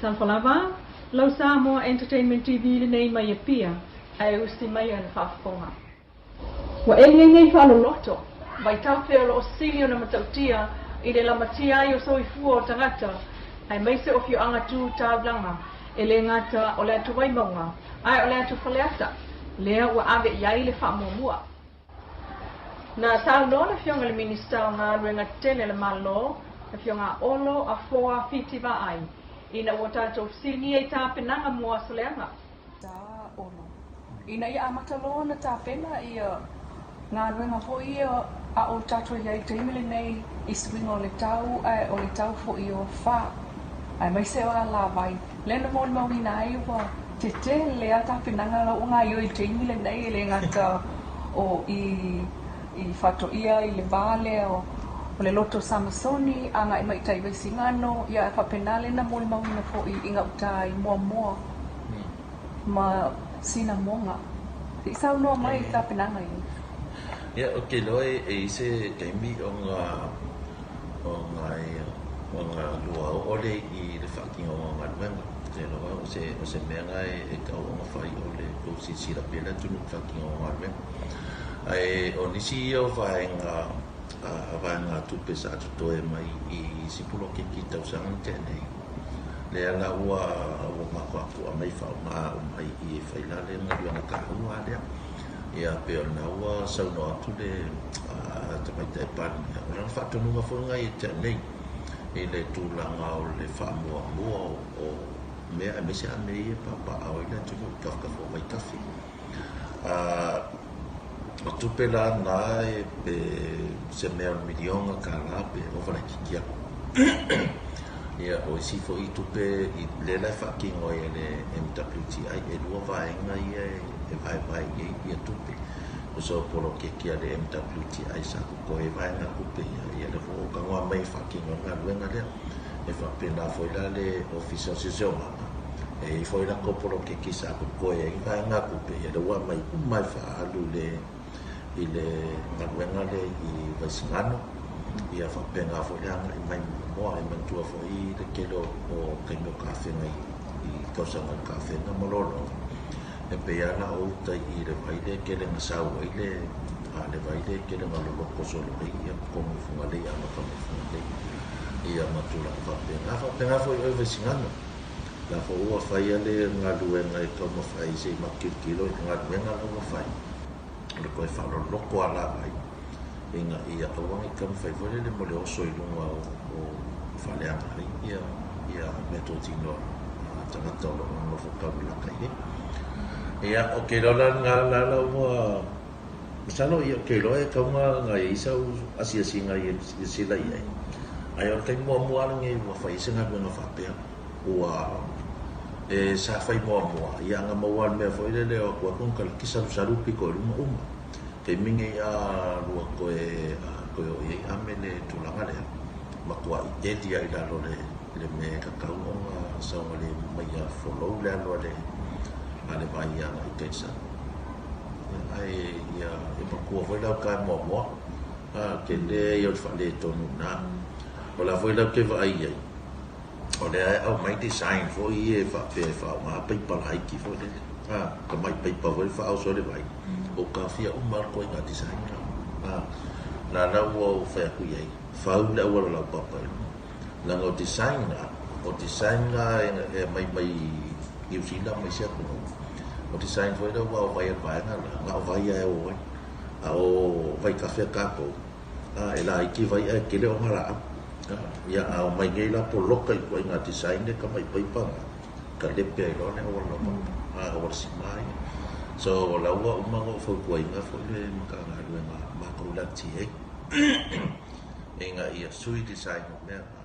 Talofa lava, lau Samoa Entertainment TV lenei mai Apia, ae usi mai ana faafofoga. Ua eli ai nei faaloloto, vaitafe o lo o sili ona matautia i le lamatia ai o soifua o tagata, aemaise o afioaga tu taulaga, e le gata o le atu Vaimauga, ae o le atu Faleata, lea ua ave i ai le faamuamua. Na saunoa le Afioga i le Minisita o Galuega Tetele a le Malo, le Afioga a Olo Afoa Fiti Vaai, ina ua tatou fesiligia i tapenaga mo aso leaga. Ta Olo, ina ia amata loa ona tapena ia galuega foi ia a o tatou i ai i le taimi lenei i suiga o le tau ae o le tau foi o afa aemaise o alavai lea na molimauina ai ua tetele a tapenaga la ua gaoioi i le taimi lenei e le gata o i i faatoia i le va lea o le loto Samasoni agai mai i tai Vaisigano ia ae faapena lea na molimauina foi i gauta i Moamoa ma Sinamoga. Se i saunoa mai i tapenaga ia. Ia, ou te iloa e i ai se taimi ona ona lua oo lea i le faatinoga o galuega. Ou te iloa o se o se mea lena e tatau ona fai o le tou silasila pea i le atunuu i le faatinoga o galuega. Ae o nisi ia o vaega vaegatupe sa totoe mai i isi poloketi i tausaga na tea nei, lea la ua ua makuakua mai faaaoga uma i i e fai la le galuega taua lea. Ia pei o lena ua saunoa atu le Tamaitai Palemia, o lana faatonuga foi lena ia te au nei i le tulaga o le faamuamua o mea aemaise lava mea ia e papaaao ai le atunuu i tafatafa o vaitafe. O tupe la na pe se mea o le miliona tala pe ova laitiiti atu. Ia o isi foi tupe lea la e faatino ai e le MWTI, e lua vaega ia e vaevae i ai ia tupe. Tusa o poloketi a le MWTI sa totoe ai vaega tupe ia, ia lea foi ua talanoa mai e faatino ai le galuega lea. E faapena foi la le Ofisa o Siosiomaga, e i ai foi latou poloketi sa totoe ai vaega tupe, ia lea ua aumai uma e faaalu i le i le galuega lea i Vaisigano, ia faapena foi le agai mai Moamoa. E manatua foi le tele o taimi o tafega i tausaga o tafega ma loaloa, e pei lava ona ou uta i le vai lea e tele na sau ai le le vai lea e tele na loloto solo ai ia totonu i Fugalei, amata mai Fugalei, ia ma tulaga faapena. Faapena foi oe Vaisigano, la foi ua faia le galuega e taumafai se i matou tilotilo i le galuega la ua fai, o le toe faaloloto alavai ina ia aua ne i taumafai foi lele mo le oso i luga o faaleaga ai ia ia meatotino a tagata o lo o nonofo taulelaka i ai. Ia, ou te iloa la lena la la ua masalo ia ou te iloa e tatau ona i ai sau asiasiga i silasila i ai. Ae o le taimi muamua lava lenei ua fai ai se galuega faapea. Ua e sa fai muamua, ia ana maua le mea foi lele o atu atu ona kalaki salusalu pito i luma uma. Taimi nei a lua toe toe oo i ai ame le tulaga lea, matuai eli lava i lalo le le mea e tatau ona saogalemu mai ia follow le alu a le a le vai agai i tai sala. Ia ae ia e matua foi lau tae muamua, a tele ia o le faaletonu i ina. O la foi la ou te vaai i ai, O lea e aumai design foi ia e faapea e faaaoga paipa laiti foi lele, a, tamai paipa foi lele faaoso ai le vai, ua taofia uma lava le ituaiga design la. A, la la ua ou fai atu i ai, fau le auala laupapa i luga. Leaga o design la, o design la e aumai mai Niu Sila ma isi atunuu, o design foi lea ua o vai a le vaega la, na o vai lava e o ai. A o vaitafe a tatou, A, e laiti vai ae tele ona laau. A, ia a omai nei la poloka i ituaiga design e tamai paipa na, talepe ai loa le auala laupapa, a, auala sima ia. So, o la ua uma ona ou fautuaina foi le Matagaluega a matou le LTA ina ia sui design o mea na,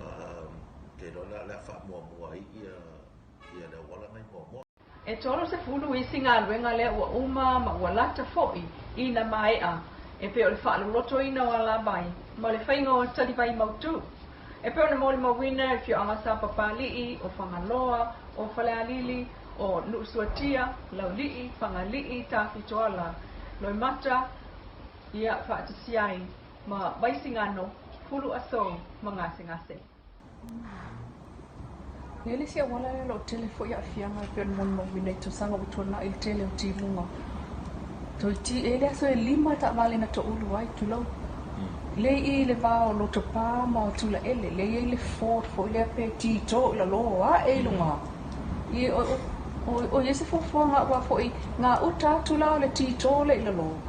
a, ke iloa la o le a faamuamua ai ia le auala na i Moamoa. E 30 isi galuega lea ua uma ma ua lata foi ina maea, e pei o le faalolotoina o alavai ma le faiga o talivai mautu. E pei ona molimauina e le afioaga Sapapalii, o Fagaloa, o Falealili, o Nuusuatia, Laulii, Fagalii, Tafitoala, Loimata, ia faatasi ai ma Vaisigano, Puluasou ma Gasegase. E i ai le isi auala lea o lo o tele foi aafiaga e pei ona molimauina i tausaga ua tuanai i le tele o timuga. Toeitiiti e i ai le aso e lima taavale na toulu ai, tulou. Lea i i le va o Lotopa ma Tulaele, lea e i ai le ford foi lea pe tito i lalo ae i luga. I, o, o, o i ai se fuafuaga aua foi gauta atu la o le tito lea i lalo.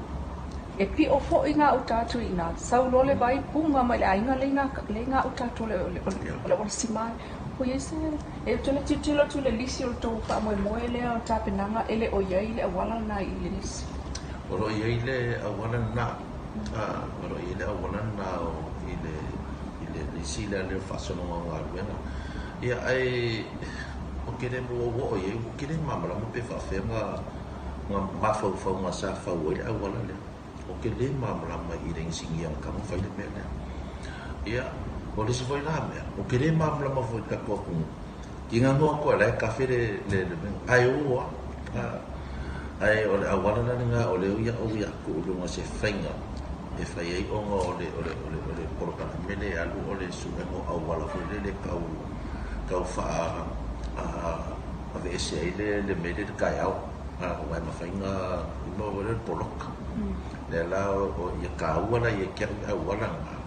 E pio foi gauta atu i ina, sau loa le vai puga mai le aiga lea i gauta atu o le, o le, o le auala sima. O i ai se, e ou te le tilotilo atu i le lisi o le tou faamoemoe lea o tapenaga e le o i ai le auala lena i le lisi. O lo o i ai le auala lena, o lo o i ai le auala lena i le, i le lisi lea o le faasologa o galuega. Ia, ae ou te le oo i ai, ou te le malamalama pe faapefea na mafaufauga sa fau ai le auala lea. Ou te le malamalama i le inisinia na taumafai le mea lea. Ia, o le isi foi la mea, ou te le malamalama foi i le tatou atunuu, i ngā noa koe la e kafe le, le, le mea, ae o a. Ae o le auala la lena o lea ia ou ia tuu i luga se faiga e fai ai ona o le, o le, o le, o le polokalame lea e alu o le suega o auala foi lele tau, tau faa, aveese ai le, le mea lea i le taeao. Aua e mafai ona ima foi lea o le poloka. Lea la o ia taua la ia te au le auala lena,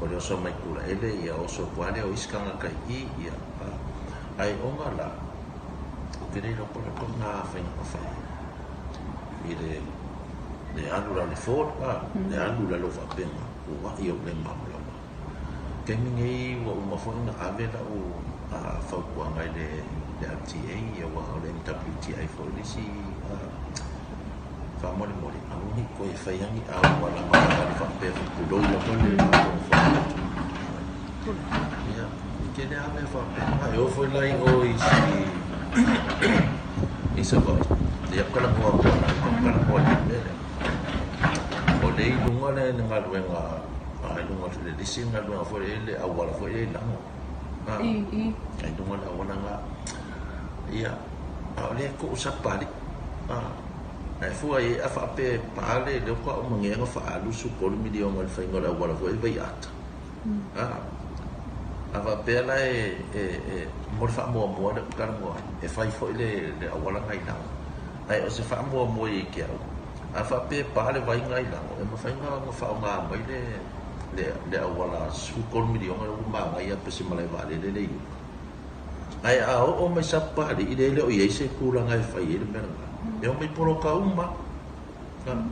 o le oso mai Tulaele ia oso atu lava lea o isi tagata i i, ia, ae ona la, ou te le iloa po o le a tonu faiga na fai ai i le le alu la le Ford, le alu i lalo faapena, ua ia ou le malamalama. Taimi nei ua uma foi ona ave lau fautuaga i le LTA, aua o le MWTI foi le isi faamolemole, aua ne i toe faia ni auala ma taavale faapea foi, tulou lava le faafogafoga atu. Ia, e tele lava mea faapena. E oo foi la i o i si i Savaii, ia talanoa atu lava, talanoa i le mea lea. O lea i luga le galuega i luga o le isi galuega foi lea le auala foi lea i Lago. I i luga le auala lena. Ia, a o lea e tuu Sapapalii. Ae fua i ai a faapea e pa le lea faatoa uma nei ona faaalu $13 miliona i le faiga o le auala foi lea i Vaiata. A faapea la e mo le faamuamua lea ou te talanoa ai, e fai foi le auala lena i Lago. Ae o se faamuamua ia te au, a faapea e pa le vai lena i Lago, e mafai ona faaaoga mai le auala $13 miliona lea ua manaia pe se malae vaalele lea i uta. Ae a oo mai Sapapalii lea e le o i ai se tulaga e fai ai le mea lena, e omai poloka uma lava.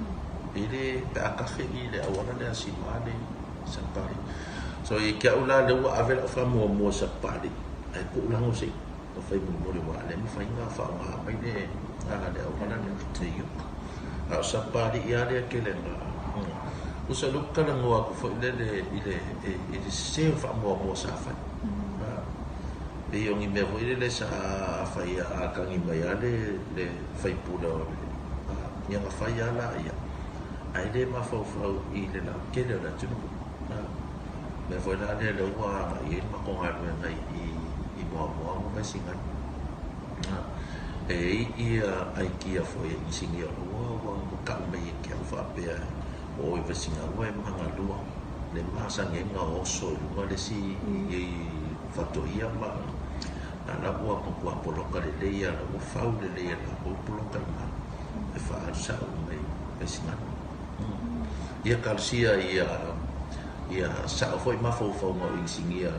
E le pe a kafe i le auala lea sima le Sapapalii. So ia te au la lea ua ave lau faamuamua i Sapapalii, ae tuu Lago se i fai mulimuli aua o lea e mafai ona faaaoga mai le auala lea i uta. A o Sapapalii lava lea e tele ina tusa o lea ou te talanoa atu foi lele i le sese o le faamuamua sa fai. Pei o ni mea foi lele sa fai a tagi mai lava le faipule o le ia na fai lava laia, ae le mafaufau i le lautele o le atunuu. O le mea foi la lea lea ua agai ai le matou galuega i Moamoa ma Vaisigano. E i ai aikia foi a inisinia ua tau mai ia te au faapea o i Vaisigano e magalua le masani ai ona oso i luga le isi i Fatoia ma a la ua matua poloka lelei a la ua fau lelei e latou poloka i ina e faaalu sao mai Vaisigano. Ia talosia ia ia sao foi mafaufauga o inisinia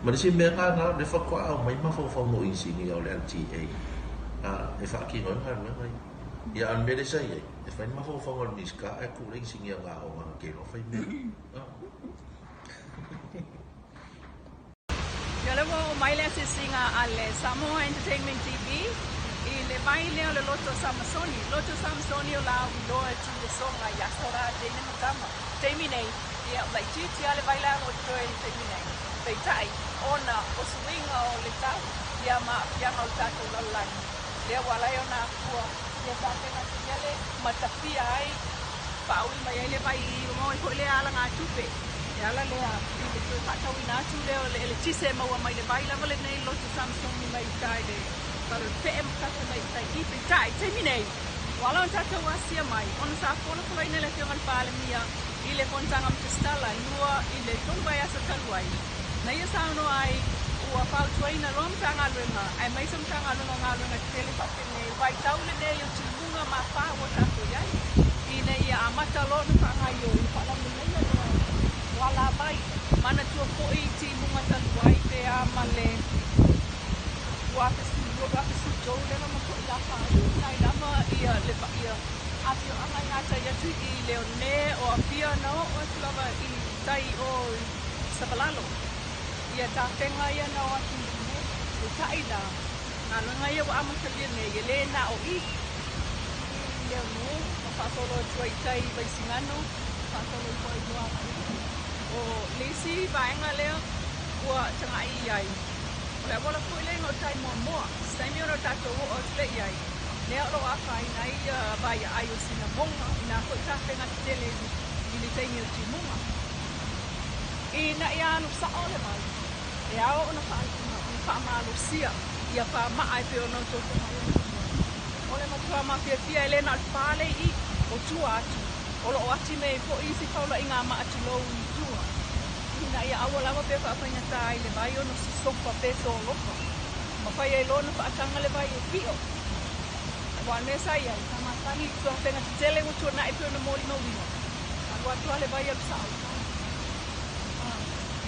ma le isi mea lena lea faatoa aumai mafaufauga o inisinia o le LTA e faatino ai galuega ia. Ia a o le mea lea sa i ai, e fai le mafaufauga o le Minisita ae tuu le inisinia na aoga na te iloa fai mea. Ia lea ua oo mai le asiasiga a le Samoa Entertainment TV i le vai lea o le Loto Samasoni. Loto Samasoni o lauiloa e Tuilesoga i aso la teine ma tama. Taimi nei, ia laitiiti lava le vai la o lo o totoe i le taimi nei. Peitai, ona o suiga o le tau ia ma aafiaga o le tatou lalolagi, lea ua ala ai ona afua ia tapenatia le matafia ai, faaui mai ai le vai i maua ai foi lea alagatupe. E ala lea i le toe faatauina atu lea o le eletise e maua mai le vai lava lenei Loto Samasoni mai uta i le pee ma kafe mai uta i i. Peitai, i taimi nei, ua ala ona tatou asia mai ona sa folafolaina e le Afioga i le Palemia i le Fonotaga Matasetala lua i le tolu vaiaso talu ai, na ia saunoa ai ua fautuaina loa Matagaluega. Matagaluega aemaise o Matagaluega o Galuega Tetele faapenei, vaitau lenei o timuga ma afa ua tatou i ai, ina ia amata loa ona faagaoioi le faalauleleia lea o alavai. Manatua foi timuga talu ai pe a ma le 2012, 2013 lea na matuai afaina ai lava ia le ia afioaga i gatai atu i Leone o Apia na oo atu lava i tai o i Savalalo. Ia tapena ia na o atu i nei. Peitai la, galuega ia ua amatalia nei, e le na o i i Leone, ma faasolo atu ai i tai i Vaisigano, faasolo ifo ai i Moaga. O le isi vaega lea ua tagai i ai, o le auala foi lea i gauta i Moamoa, se taimi ona tatou oo atu lea i ai, lea o lo o afaina ai vaiaai o Sinamoga i nā foi tapena tetele i le taimi o timuga. Ina ia alu sao le vai, e ao ona faamalosia ia pāmaa e pei ona outou faamaloloina. O le matua mafiafia e le na o le fale i i, o tua atu, o lo o ati mai ai foi isi paulaiga a maa tulou i tua, ina ia aua lava pe faafaigata ai le vai ona sosofa pe solofa, ma fai ai loa ona faataga le vai e pio. Aua o le mea sa i ai, sa masani i tuafega tetele ua tuanai pei ona molimauina, alu atu lava le vai alu sao i tai.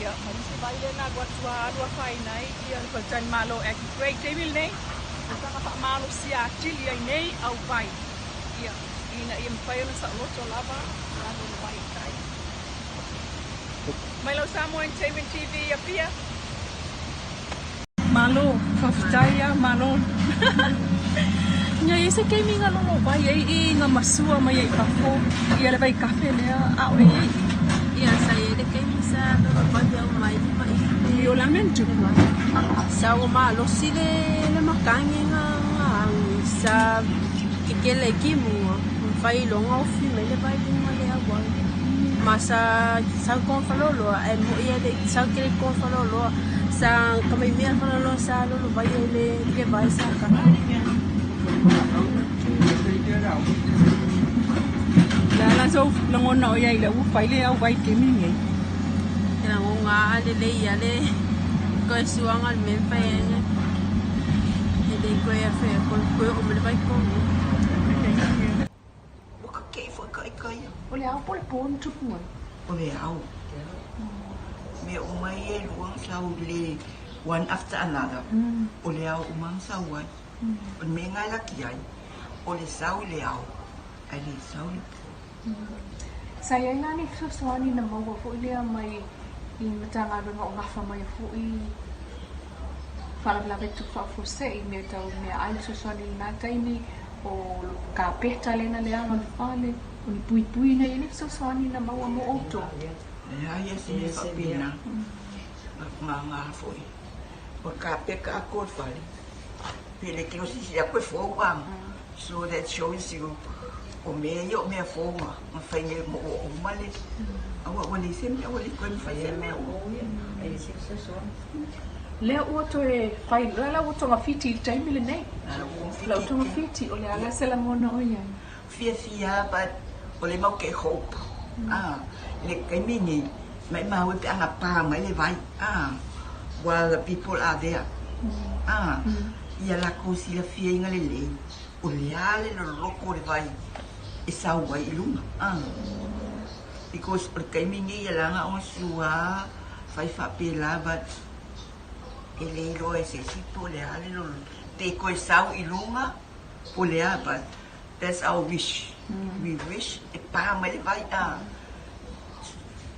Ia, ma isi vai lea na alu atu lava alu afaina ai ia le faletalimalo o Aggie Gray. I le taimi lenei, ua taga faamalosia atili ai nei au vai, ia, ina ia mafai ona saoloto lava le alu o le vai i tai. Mai lau Samoa Entertainment TV i Apia. Malo, faafetai a, malo. Ina i se taimi nga lolo vai ai i nga masua mai ai fafo ia le vaikafe lea a o e i ai i. Ia sa i ai le taimi sa lolo vai au mai ma i le. I o la mea na tupu. Sa ua malosi le le matagi nga nga agi sa kekele ai kimuga ma fai iloga ofi mai le vai luga le auala ma sa sau i ae moi e le sau tele i Kofaloloa sa tamaimea Falaloa sa lolo vai ai le le vai sa kaha. Le a la sou lagona o iai i le ua fai le au vai i le taimi lenei? E lagona a lelei a le toe suaga o le mea e mafai ai ona e le toe afe ai toe oo mai le vai tonu. Ua kakeʻi foi ka ika ia. O le ao po o le po na tupu ai? O le ao. Mea uma ia e lua sau le one after another. O le ao uma na sau ai. O le mea na e laki ai, o le sau i le ao, ae le sau i le po. Sa i ai la ni fesoasoani na maua foi lea mai i Matagaluega o gafa mai foi faalavelave tupu faafuasei i mea tau meaai fesoasoani i lena taimi o kapeta lea na leaga o le fale, o ni puipui na i ai ni fesoasoani na maua mo outou? Leai a se mea faapena, ngāngā foi. O le kapeta atoa o le fale, pe le kilo sisi atu e fou a. So that shows you o mea ia o mea fou na fai nei mo ua uma le aua ua leai se mea ua le toe mafai se mea ua. Lea ua toe fai lea la ua togafiti i le taimi lenei. Lau togafiti o le a la se lagona o i ai? Fiafia but o le mau ke hope a le taimi nei maimau e pe ana pa mai le vai a while the people are there a ia lakou silafiaina lelei o le a le loloko o le vai e sau ai i luga a because o le taimi nei ia laga ona sua fai faapela but e le iloa e se isi po o le a le loloko pe toe sau i luga po o le a but that's our wish we wish e pa mai le vai a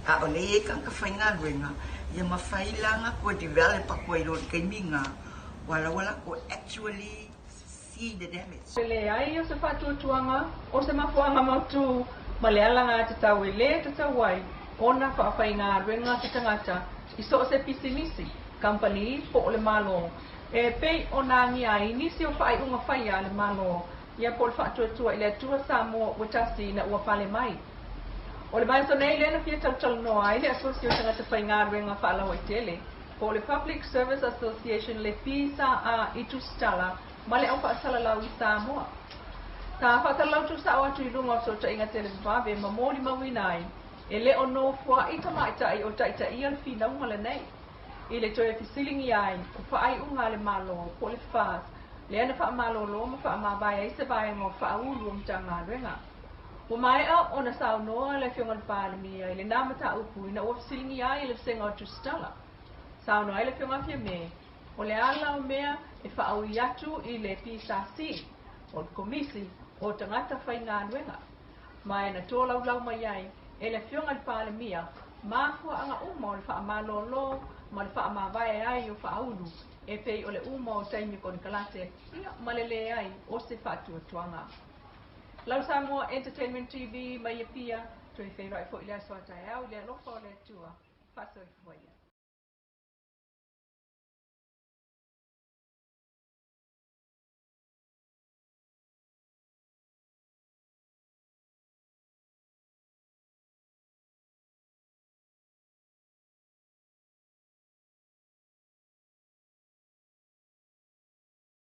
a o le i ai tagata faigaluega ia mafai la ona toe develop atu ai loa i le taimi lena ua laua latou actually see the damage. E leai o se faatuatuaga, o se mafuaaga mautū ma le alagatatau e lē tatau ai ona faafaigaluega se tagata i so o se pisinisi, kamupani po o le Malo, e pei ona agia ai nisi o faaiuga faia a le Malo ia po o le faatuatua i le Atua Samoa ua tasi ina ua pale mai. O le vaiaso nei lea na fia talatalanoa ai le Asosi o Tagata Faigaluega Faalauaitele, po o le Public Service Association le PSA i Tusitala ma le Au Faasalalau i Samoa. Sa faasalalau tuusao atu i luga o fesootaiga televavave ma molimauina ai e le o nofoaʻi tamaitai o taitaia le finauga lenei. I le toe fesiligia ai o faaiuga a le Malo po o le FARS lea na faamalolo ma faamavae ai se vaega o faaulu o Matagaluega. Ua maea ona saunoa le Afioga i le Palemia i lena mataupu ina ua fesiligia ai e le Vasega o Tusitala. Saunoa ai le Afioga a Fiame, o le ala o mea e faaui atu i le PSC, o le Komisi o Tagata Faigaluega, ma e na tolaulau mai ai e le Afioga i le Palemia mafuaaga uma o le faamalolo ma le faamavae ai o faaulu e pei o le uma o taimi o konekarate ma le leai o se faatuatuaga. Lau Samoa Entertainment TV mai Apia, toe feiloai foi i le aso a taeao i le alofa o le Atua. Faasoifua ia.